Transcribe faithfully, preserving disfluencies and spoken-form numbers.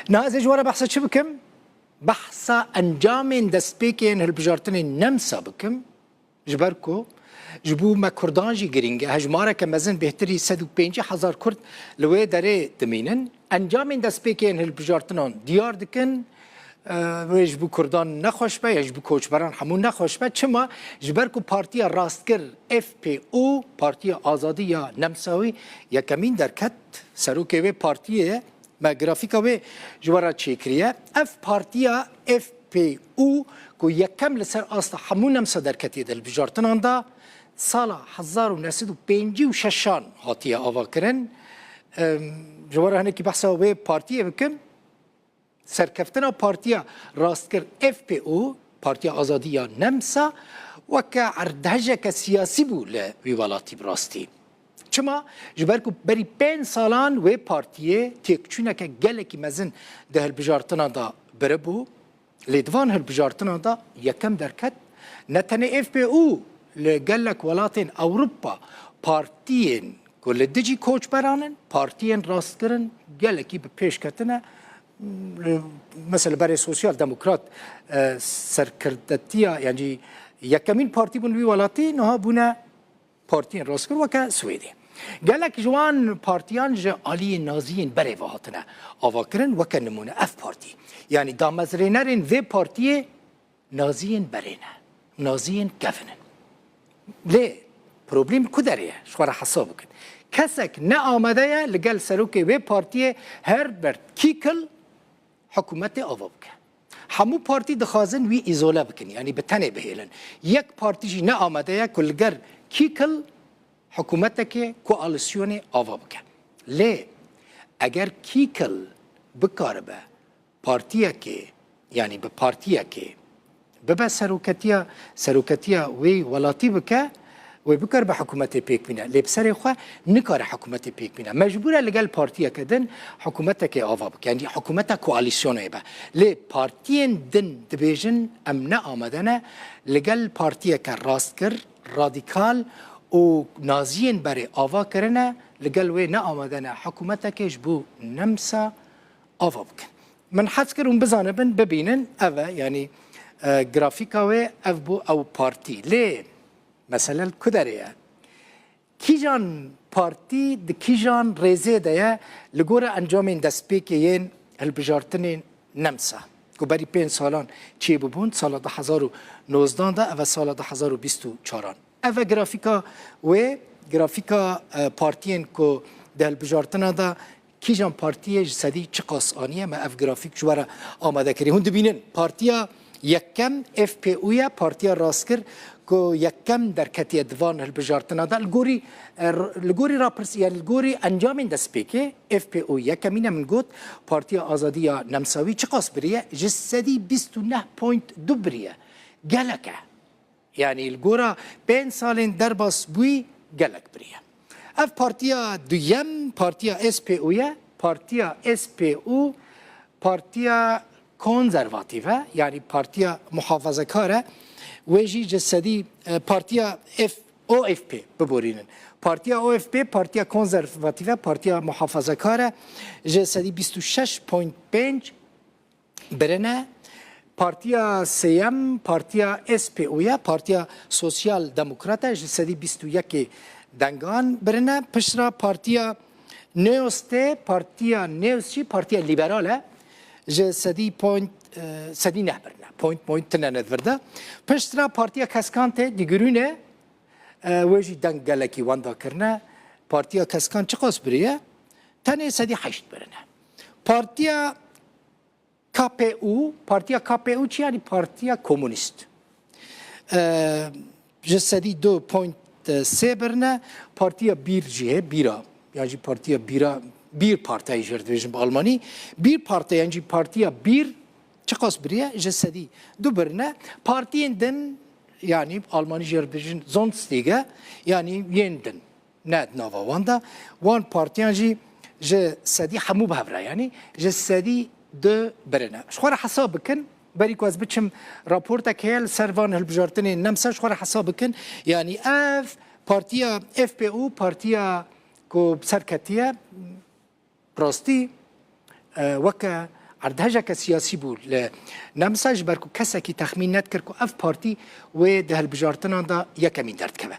Niha ez ê ji we re behsa çi bikim? Behsa encamên destpêkê yên hilbijartinên nemsa bikim. Ji ber ku ji bo me Kurdan jî girîng e. Hejmareke mezin bêhtirî sed û pêncî hezar Kurd li wê derê dimînin. Encamên destpêkê yên hilbijartinan diyar dikin. Wê ji bo Kurdan nexweş be ya ji bo koçberan hemû nexweş be. Çima? Ji ber ku Partiya Rastgir F P U, Partiya Azadî ya Nemsawî yekemîn derket, serokê wê partiyê ye. Me grafîka wê ji we re çêkiriye. Ev partiya F P U ku yekem li ser asta hemû nemsa derketiye di hilbijartinan de, sala hezar û neh sed û pêncî û şeşan hatiye avakirin. Em, ji we re hinekî behsa wê partiyê bikim. Serkeftina Partiya Rastgir F P U, Partiya Azadî ya Nemsa, weke erdhejeke siyasî bû li wî welatî bi rastî. Çima? Ji ber ku berî pênc salan wê partiyê têkçûneke gelekî mezin di hilbijartinan de biribû. Lê di van hilbijartinan de yekem derket. Ne tenê F P U, li gelek welatên Ewropa partiyên ku li dijî koçberan in, partiyên rastgir in, gelekî bi pêş ketine. Mesela berê Sosyal Demokrat, e, serkirdetiya, yan jî yekemîn partî bûn li wî welatî, niha bûne partiyên rastgir weke Swêdê. Gelek ji wan partiyan ji aliyê naziyên berê ve hatine avakirin, weke nimûne ev partî. Yanî damezrênerên vê partiyê naziyên berê ne. Naziyên kevin in. Lê problem ku derê ye? Ji xwe re hesab bikin. Kesek ne amade ye li gel serokê wê partiyê Herbert Kickl hikûmetê ava bike. Hemû partî dixwazin wî îzole bikin, yanî bi tenê bihêlin. Yek partî jî ne amade ye ku li gel Kickl hikûmetekê koalîsyonê ava bike. Lê eger Kickl bikaribe partiyekê, yanî bi partiyekê bibe seroketiya, seroketiya wê welatî bike, wê bikaribe hikûmetê pêk bîne. Lê bi serê xwe nikare hikûmetê pêk bîne. Mecbûr e li gel partiyeke din hikûmetekê ava bike. Yanî hikûmeta koalîsyonê be. Lê partiyên din dibêjin em ne amade ne li gel partiyeke rastgir, radîkal û naziyên berê ava kirine, li gel wê ne amade ne hikûmetekê ji bo nemsa ava bikin. Min hez kir hûn bizanibin, bibînin, ev e, yanî, e, grafîka wê ev bû ew partî. Lê mesele li ku derê ye? Kîjan partî di kîjan rêzê de ye li gora encamên destpêkê yên hilbijartinên nemsa ku berî pênc salan çêbûbûn, sala du hezar û nozdan de, ev e sala du hezar û bîst û çaran. Ev e grafîka wê, grafîka, e, partiyên ku di hilbijartina de kîjan partiyê ji sedî çiqas aniye, me ev grafîk ji we re amade kiriye. Hûn dibînin, partiya yekem F P U ye, partiya rastgir ku yekem derketiye di van hilbijartina de. Li gorî, e, r-, li gorî rapirsî, yani li gorî encamên destpêkê, F P U yekemîn e, min got, Partiya Azadî ya Nemsawî çiqas biriye? Ji sedî bîst û neh point du biriye. Gelek e. Yanî li gora pênc salên derbas bûyî gelek biriye. Ev partiya duyem, partiya S P U ye. Partiya S P U, partiya konservatîf e, yanî partiya muhafazekar e. Wê jî ji sedî, e, partiya F-, O F P biborînin. Partiya O F P partiya konservatîf e, partiya muhafazekar e. Ji sedî bîst û şeş point pênc birine. Partiya sêyem, partiya S P U ye, Partiya Sosyal Demokrat e, ji sedî bîst û yekê dengan birine. Piştre partiya Neos tê, partiya Neos jî partiya liberal e, ji sedî point, e, sedî neh birine. Point, point tine ne di vir de. Piştre partiya Keskan tê, Die Grüne, e, wê jî deng gelekî wenda kirine. Partiya Keskan çiqas biriye? Tenê sedî heşt birine. Partiya K P U, partiya K P U çi, yani partiya komünist. Ee, ji sedî du point sê birine, partiya Bir jî heye, Bira, yan jî partiya Bira, Bir Partei jê re dibêjin bi almanî. Bir Partei, yan jî partiya Bir, çiqas biriye? Ji sedî du birine. Partiyên din, yani almanî jê re dibêjin Sonstige, yani yên din. Ne di nava wan de. Wan partiyan jî ji sedî, hemû bi hev re, yanî ji sedî du birine. Ji xwe re hesab bikin, berî ku ez biçim, raportek heye li ser van hilbijartinên nemsa, ji xwe re hesab bikin. Yanî ev partiya F P U, partiya ku bi ser ketiye, bi rastî, e, weke erdhejeke siyasî bû li Nemsa, ji ber ku kesekî texmîn nedikir ku ev partî wê di hilbijartinan de yekemîn derdikeve.